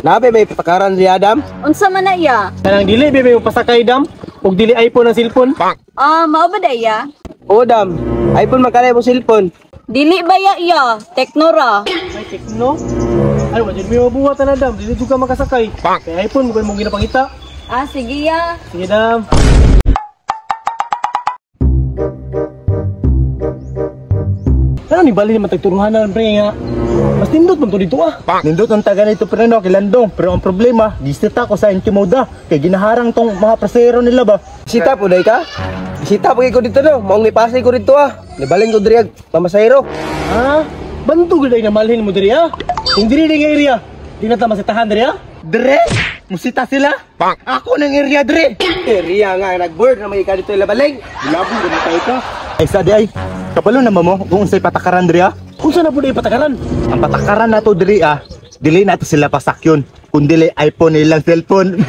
Nabe may patakaran si Adam? Unsa man na iya? Kanang dili bebe mo pasakay dam ug dili iPhone ang cellphone. Ah, mao ba daya? Oo dam. iPhone man kanay mo cellphone. Dili ba ya iya? Tekno ra. Ay Tekno. Ay wa jud mi mabuhat na dam, dili jud ka makasakay. Kay iPhone mo mong ginapangita. Ah, sige ya. Sige dam. Ano ni bali ni matagturuhan na pre nga. Mas nindot man to dito ah. Nindot ang taga nito pre no, kilandong. Pero ang problema, gisita ko sa Intimoda kay ginaharang tong mga prasero nila ba. Sita po day ka? Sita po ko dito no. Maong nipasay ko dito ah. Nibalin ko diri pamasahero. Ha? Banto gud ay namalhin mo diri ah. Kung diri nga area, di na ta masitahan diri ah. Dre, musita sila. Ako nang area dre. Area nga nagboard na may ka dito ilabaling. Labong gud tayo ka. Ay sa di ay. Kabalo na mo kung unsay patakaran diri ah. Unsa na pud ay patakaran? Ang patakaran nato diri ah, dili nato sila pasakyon, kundi iPhone nilang cellphone.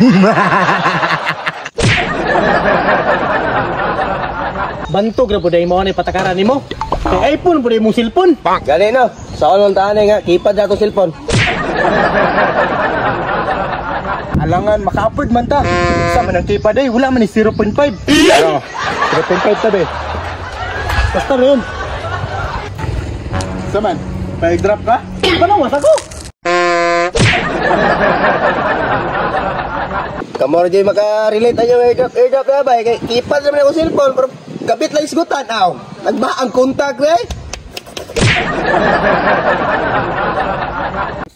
Bantog ra pud ay mao nay patakaran nimo. Kay iPhone pud ay mong cellphone. Gani no. Sa on taan nga kipad na atong cellphone. Alangan maka-afford man ta. Sa man ang kipad ay wala man ni 0.5. Ano? 0.5 ta be. Basta rin. Saman, pa-drop ka? Panawas ako. Kamor jay maka-relate ayo airdrop na ba kay kipad naman ako cellphone pero kapit lang isgutan aw. Nagba ang contact eh.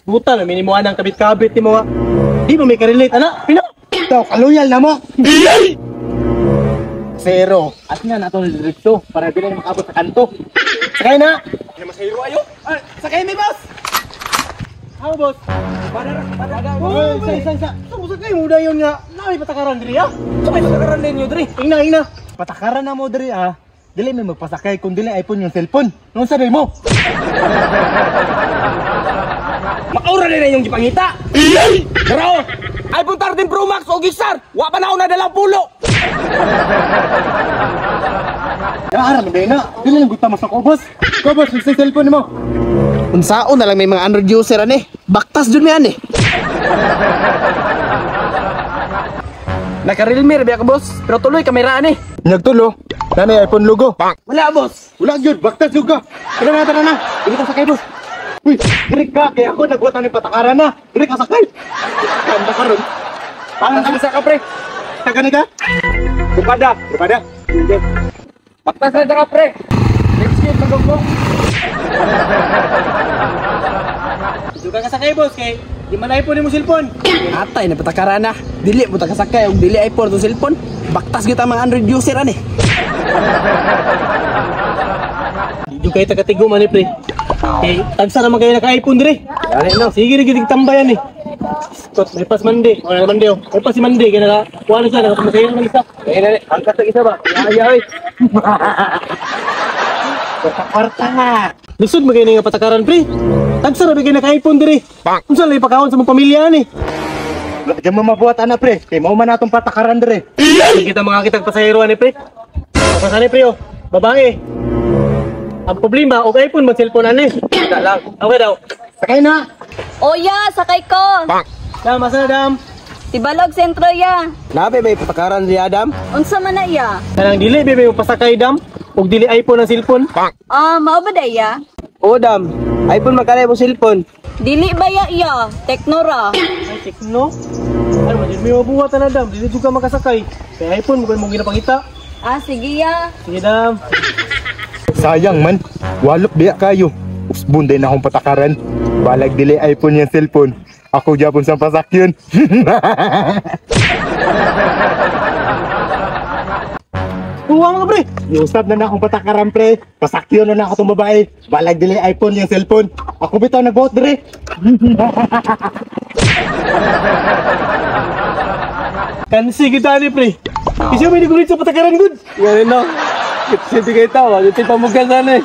Isgutan na minimuan ang kabit-kabit nimo nga. Di ba may ka-relate ana? Pino. Taw kaloyal na mo. Zero. At nga nato ni diretso para di na makaabot sa kanto. Sakay na. Masahiro ayo. Ah, sakay mi boss. How boss? Badara. Oy, isa isa. Sa mo sakay mo dayon nga. Naay patakaran diri ah. Sa may patakaran ninyo diri. Ingna ingna. Patakaran na mo diri ah. Dili may magpasakay kun dili iPhone yung cellphone. Nung sabi mo? Makaura na yung gipangita. Pero iPhone 13 Pro Max o Gixar, wa pa na ako nadalang pulo. Yaara man na. Dili lang gusto mo sa kobos. Kobos, sa cellphone mo. Unsaon na lang may mga Android user ani. Baktas jud mi ani. Naka-Realme ra ka boss, pero tuloy kamera ani. Nagtulo. Nani iPhone logo. Wala boss. Wala gyud, baktas jud ka. Tara na, tara na. Dili ka sakay boss. Uy, diri ka kay ako nagbuhat ni patakaran na. Diri ka sakay. Kanda karon. Parang sa ka pre. Taga ni ka? Bupada, bupada. Baktas na ka pre. Next game magugmo. Dito ka kasakay boss kay di man iPhone nimo cellphone. Atay na patakaran na. Dili mo ta kasakay og dili iPhone to cellphone. Baktas gyud ang mga Android user ani. Di kay tagatigo man ni pre. Kay tagsa naman kayo naka-iPhone dire. Gani no. Sige rin gid tambayan ni. Scott, may pas Monday. Wala Monday oh. May pas si Monday kay naka kuha na siya nakapamasaya naman isa. Kay na angkat sa isa ba? Ayaw ay. Kwarta nga. Lisod man kay nga patakaran pre. Tagsa ra kay naka-iPhone dire. Unsa lay pakaon sa mong pamilya ni? Di mo mabuhat ana pre. Kay mao man natong patakaran dire. Sige kita mga kitang pasahero ani pre. Pasane pre oh. Babae. Ang problema og iPhone man cellphone ani. Wala lang. Okay daw. Sakay na. O ya, sakay ko. Dam, asa na dam? Tibalog sentro ya. Nabe may patakaran si Adam? Unsa man na iya? Kanang dili bebe mo pasakay dam ug dili iPhone ang cellphone. Ah, mao ba daya? Oo dam. iPhone man kanay mo cellphone. Dili ba ya iya? Tekno ra. Ay Tekno. Ano ba jud mi mabuhat na dam, dili jud ka makasakay. Kay iPhone mo mong ginapangita. Ah, sige ya. Sige dam. Sayang man, walop biya kayo. Usbon din akong patakaran. Balag dili iPhone yung cellphone. Ako gyapon sa pasakyon. Kuha mo ka pre. Iusap na na akong patakaran pre. Pasakyon na na ako tong babae. Balag dili iPhone yung cellphone. Ako bitaw nagbuot dire. Kansi gid ani pre. Kasi may nigulit sa patakaran gud. Gani no. Sige kay tawa, dito pamugas ani.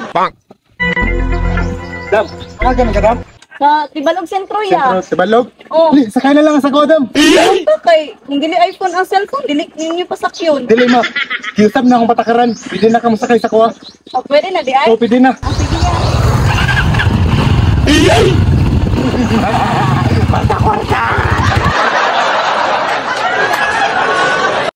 Dam, aga na ka dam? Sa Tibalog sentro ya. Sentro, Tibalog? Oh. Li, sakay na lang sa ko dam. Unsa kay kung dili iPhone ang cellphone, dili ninyo pasakyon. Dili ma. Kiusap na akong patakaran. Pwede na ka mosakay sa kuha. O pwede na di ay. O, pwede na. Ah, sige ya. Kwarta, kwarta!